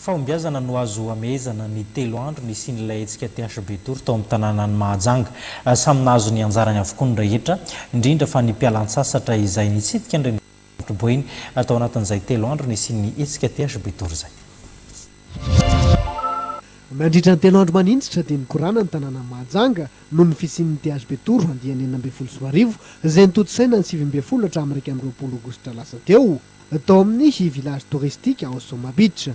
Fahombiazana no azo amehezana ny telo andro nisian'ilay hetsika THB Tour tao amin'ny tanànan'i Mahajanga. Samy nahazo ny anjarany avokoa ny rehetra, indrindra fa ny mpialan-tsasatra izay nitsidika ny renivohitr'i Boeny tao anatin'izay telo andro nisian'ny hetsika THB Tour izay. Nandritra ny telo andro maninjitra dia nikorana ny tanànan'i Mahajanga noho ny fisian'ny THB Tour andiany 2016 izay notontosaina ny 19 hatramin'ny 21 aogositra lasa teo tao amin'ny village touristique ao Soma Beach.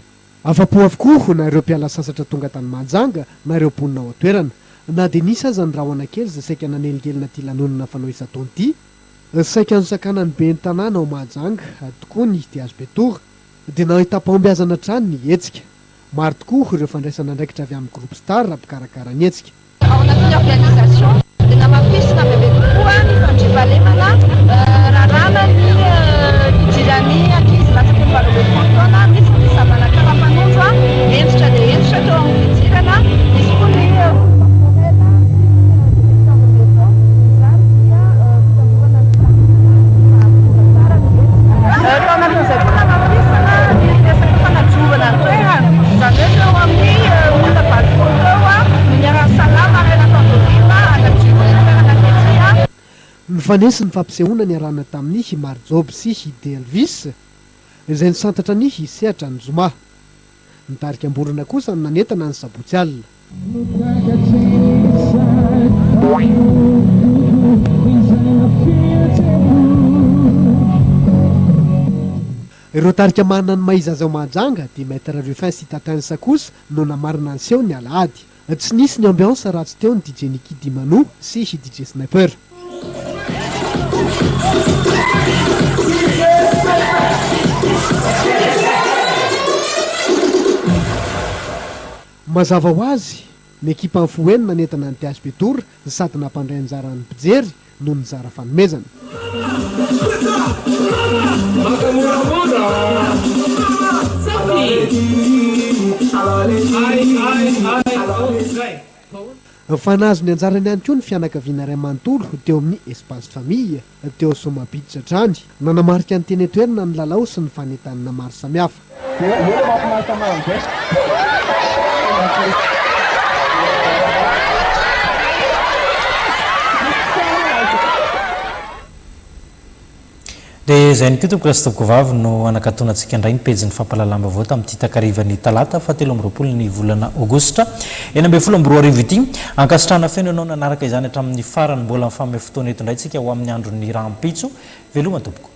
Afa-po avokoa na ireo mpiala sasatra tonga tany Mahajanga na ireo mponina ao an-toerana. Na dia nisy aza ny rahona kely izay saika nanelingelina ity lanonana fanao isan-taona ity, saika nosakanan'ny ben'ny tanàna ao Mahajanga tokoa ny THB Tour, dia nahitam-pahombiazana hatrany ny hetsika. Maro tokoa ireo fandraisana andraikitra avy amin'ny Groupe Star mpikarakara ny hetsika. Ao anatin'ny organisation dia namafisina bebe kokoa ny fandriampahalemana, raràna ny fidiran'ny ankizy latsaky ny 18 taona, misy ny fisavana karapanondro hentitra dia hentitra teo amin'ny fidirana, misy koa ny fomba forela sy ny détecteur de métaux, izany dia fitandrovana ny filaminana sy mahatonga tsara ny hetsika. Tao anatin'izay koa nanamafisana ny resaka fanadiovana ny toerana, izany hoe teo amin'ny olona 80 teo no niara-nisalahy maraina tao Dorima hanadio ny toerana tety. Nifanesy ny fampisehoana niarahana tamin'i Mary Job sy i Delvis, izay nisantatra ny sehatra ny zoma. Ny tarika Amborona kosa no nanentana ny sabotsy alina. Ireo tarika manana ny maha izy azy ao Mahajanga dia Maître Ruffin sy Tatins kosa no namarana ny seho ny alahady. Tsy nisy ny ambiance raha tsy teo ny DJ Nicky Dimano sy DJ Sniper. Mazava ho azy, ny ekipan'ny Foeny nanentana ny THB Tour sady nampandray anjara ny mpijery no nizara fanomezana. Fa nahazo ny anjarany ihany koa ny fianakaviana iray manontolo teo amin'ny Espace Famille, teo Soma Beach hatrany. Nanamarika ny teny an-toerana ny lalao sy ny fanentanana maro samihafa. Dia izay ihany koa tompoko lahy sy tompoko vavy no hanakatonantsika indray ny pejin'ny fampahalalam-baovao tamin'ity takarivan'ny talata faha 23 ny volana aogositra 2016 ity. Ankasitrahana feno ianao nanaraka izany hatramin'ny farany. Mbola mifanome fotoana eto indray tsika ho amin'ny andron'ny rahampitso. Veloma tompoko.